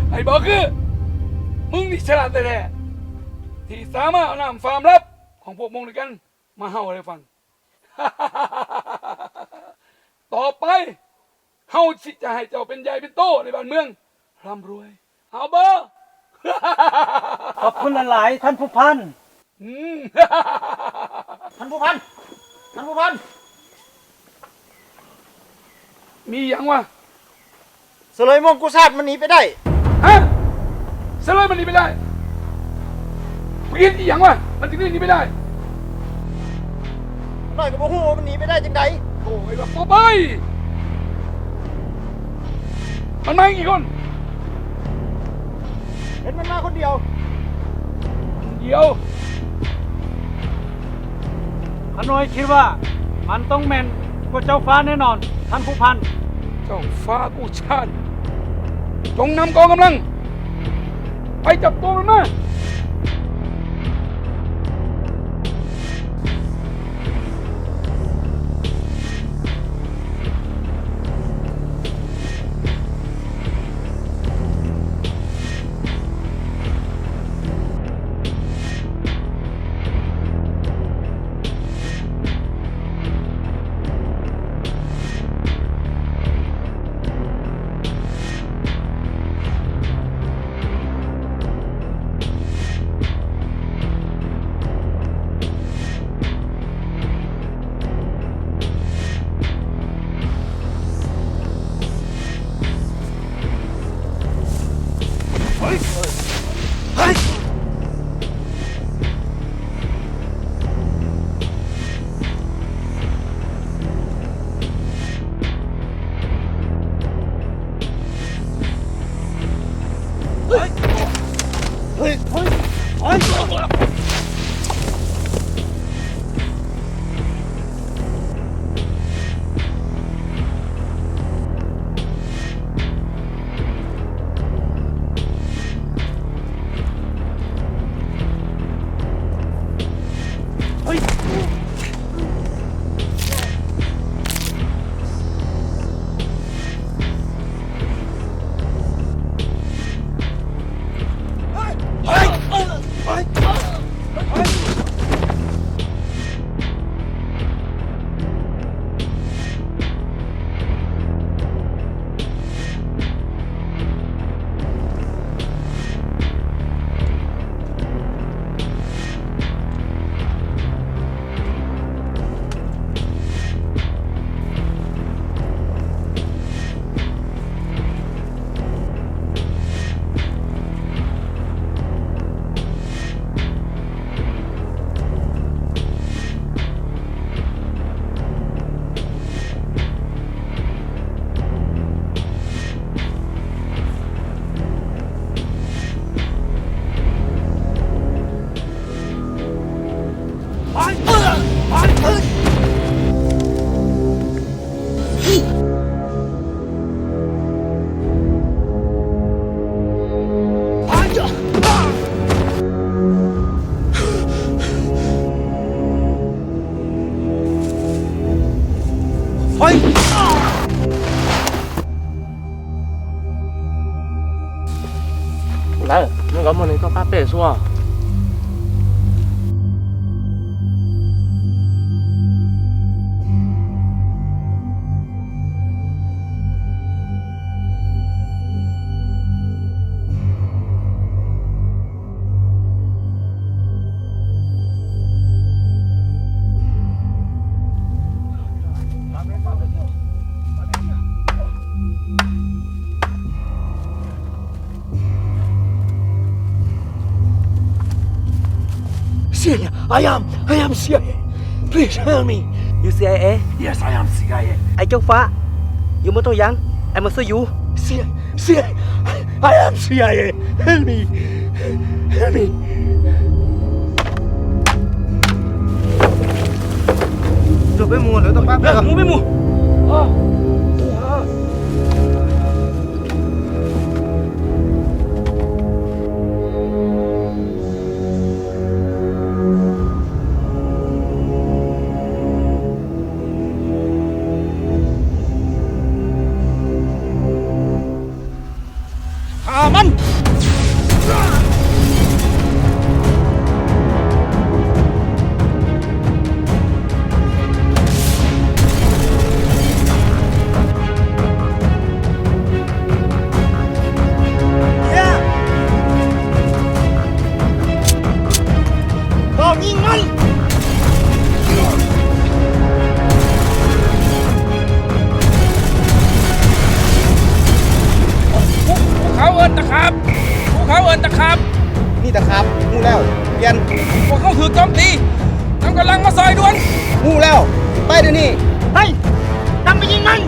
ໄອ້ບໍ່ຄື ມຶງນີ້ສະຫຼາດແທ້ໆ ທີ່ສາມາດເອົານາມຄວາມລັບຂອງພວກມົງດ້ວຍກັນມາເລົ່າໃຫ້ຟັງ. ຕໍ່ໄປ ເຮົາຊິຈະໃຫ້ເຈົ້າເປັນໃຫຍ່ເປັນໂຕໃນບ້ານເມືອງ ຮ່ຳລວຍ. ເອົາບໍ່? ຂອບຄຸນຫຼາຍໆ ທ່ານຜູ້ພັນ. ອືມ ທ່ານຜູ້ພັນ ທ່ານຜູ້ພັນ ມີຫຍັງວະ? ສະເຫຼີຍມົງກູຊາດມັນໜີໄປໄດ້. ຮະ? ສະເຫຼີຍມັນໜີໄປໄດ້? ເຮັດອີ່ຫຍັງວະ? ມັນຈຶ່ງໜີໄປໄດ້? ຂ້ານ້ອຍກໍບໍ່ຮູ້ວ່າມັນໜີໄປໄດ້ຈັ່ງໃດ. ໂອ້ຍ ບັກບໍ່ໄປ! ມັນມາອີກຄົນ? ເຫັນມັນມາຄົນດຽວ. ດຽວ ຂ້ານ້ອຍຄິດວ່າມັນຕ້ອງແມ່ນພວກເຈົ້າຟ້າແນ່ນອນ ທ່ານຜູ້ພັນ. ເຈົ້າຟ້າກູ້ຊາດ ຈົ່ງນຳກອງກຳລັງໄປຈັບຕົວມັນມາ. CIA, I am, I am CIA. Please help me. You CIA? Yes, I am CIA. ໄອ້ເຈົ້າຟ້າ ຢູ່ບໍ່ຕ້ອງຢ້ານ I must show you. CIA, CIA, I am CIA. Help me. Help me. ຈະໄປໝູ່ ແລ້ວຕ້ອງໄປໝູ່ ໄປໝູ່. ຈະຂັບ ຮູ້ແລ້ວ ປ່ຽນ. ພວກເຮົາຖືກໂຈມຕີ ນຳກຳລັງມາຊ່ອຍດ່ວນ. ຮູ້ແລ້ວ ໄປດຽວນີ້. ໄປ! ຕາມໄປຍິງມັນ!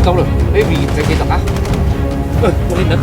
Stop rồi, baby, phải kể tỏ ác. Ơ, quên lên nữa.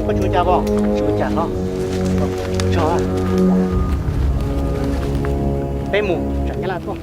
Có chủ nhà không? Chủ nhà không? Cho á. Bé mù, chẳng nhớ là thôi.